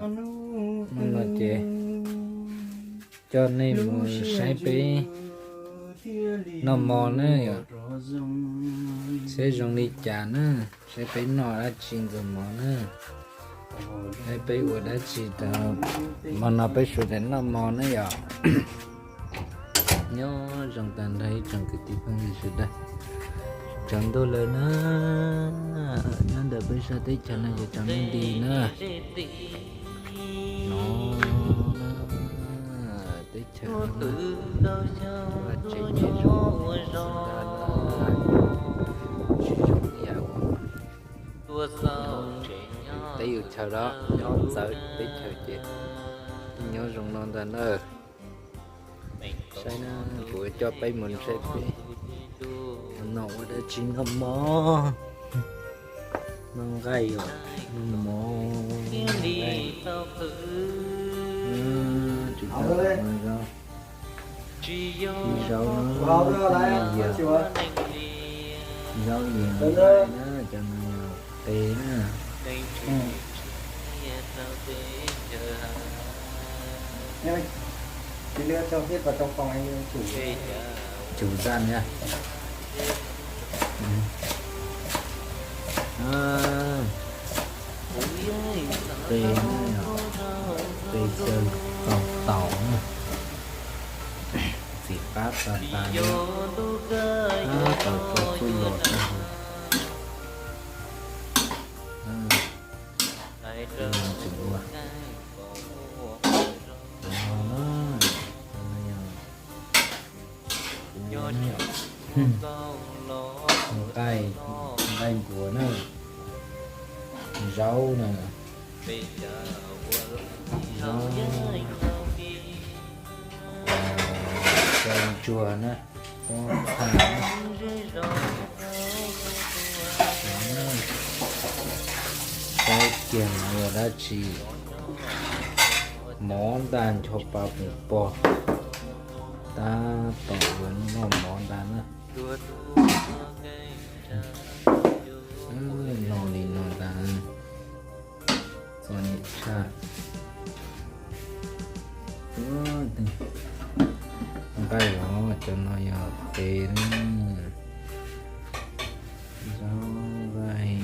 Hnub no ces coj nej mus saib peb noj mov na yom, seb zoo li cas na, seb peb noj dab tsi ntxuag mov na, seb peb ua dab tsi rau hmo no peb sawv daws noj mov na yom. Nyob zoo tag nrho ib tsoom kwv tij phooj ywg sawv daws, tsaus ntuj lawm na, nyob ntawm peb sab teb chaws no ces tsaus ntuj nti na. No, teb chaws no na, vaj tsev nyem zoo, xyoo ntau na, tsis zoo ib yam uas teb yus chaw los nyob txawv teb chaws ces nyob zoo no ntag na. Saib na, kuv coj peb mus saib peb noj ua dab tsi noj mov, noj nqaij os, noj mov, noj nqaij. Tsis tau noj zaub, tsis zaub, zaub yias, nqaij na, cov no yog qe na. Cug zaj na. Qe na, qe xyaw taus taus na. Txiv qab tas tas li, tab tom tso txuj los tag. Tseem ua nqaij, nqaij nkuas na, zaub na, zaub, zaub ntsuag na, zaub txhaj na. Saib kiag no yog dab tsi, mov ntag ncho pa pus pog, tab tom yuav noj mov ntag na. Noj li no ntag, txom nyem tshaj. Nqaij os, cov no yog qe na, zaub nqaij,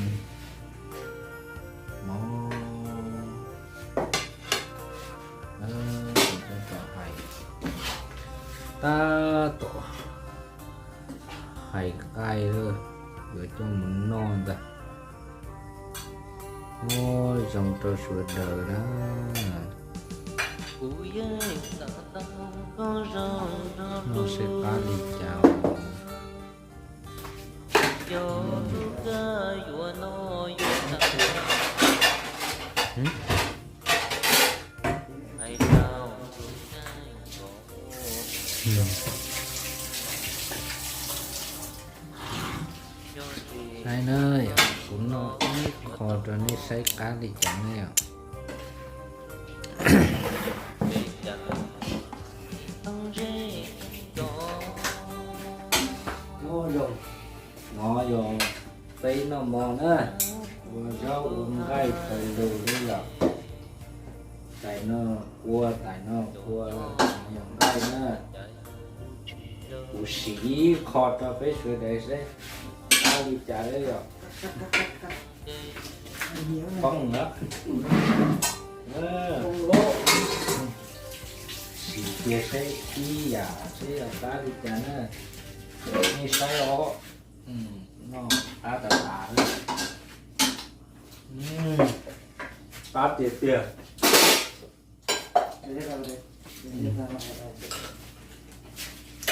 mov. Tab tom hais, tab tom hais nqaij lawm, yuav coj mus noj ntag. Ua zoo rau sawv daws na. Noj seb qab li cas. Saib na, kuv noj ib qho rau nej saib qab li cas na yom. No yog peb noj mov na, ua zaub ua nqaij taws lus li yom. Tais no kua, tais no kua, yog nqaij na. Kuv siv ib qho rau peb sawv daws seb qab li cas yom. Poob na. Siv kiag seb ib yam seb yog qab li cas na. Nej saib os. Noj qab tas tas. Qab tiag tiag.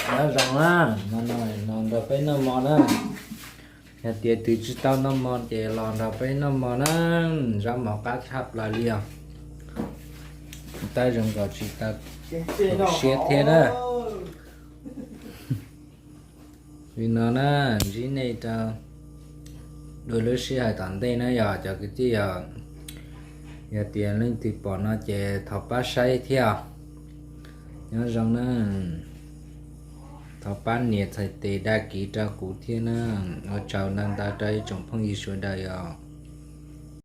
Nyob zoo na, no nrog peb noj mov na. Yog tias tus tsis tau noj mov ces los nrog peb noj mov na. Zaub mov qab tshaj plaws li os. Tab zoo nkaus tsis tau tu siab thiab na. Li no na, ntsib nej rau dua lub sij hawm tom ntej na yog cov kwv tij yom. Yog tias leej twg pom no ces thov pab saib thiab os. Nyob zoo na, thov pab nias txhais tes dag kiv rau kuv thiab na. Ua tsaug ntau ntau rau ib tsoom phooj ywg sawv daws yom.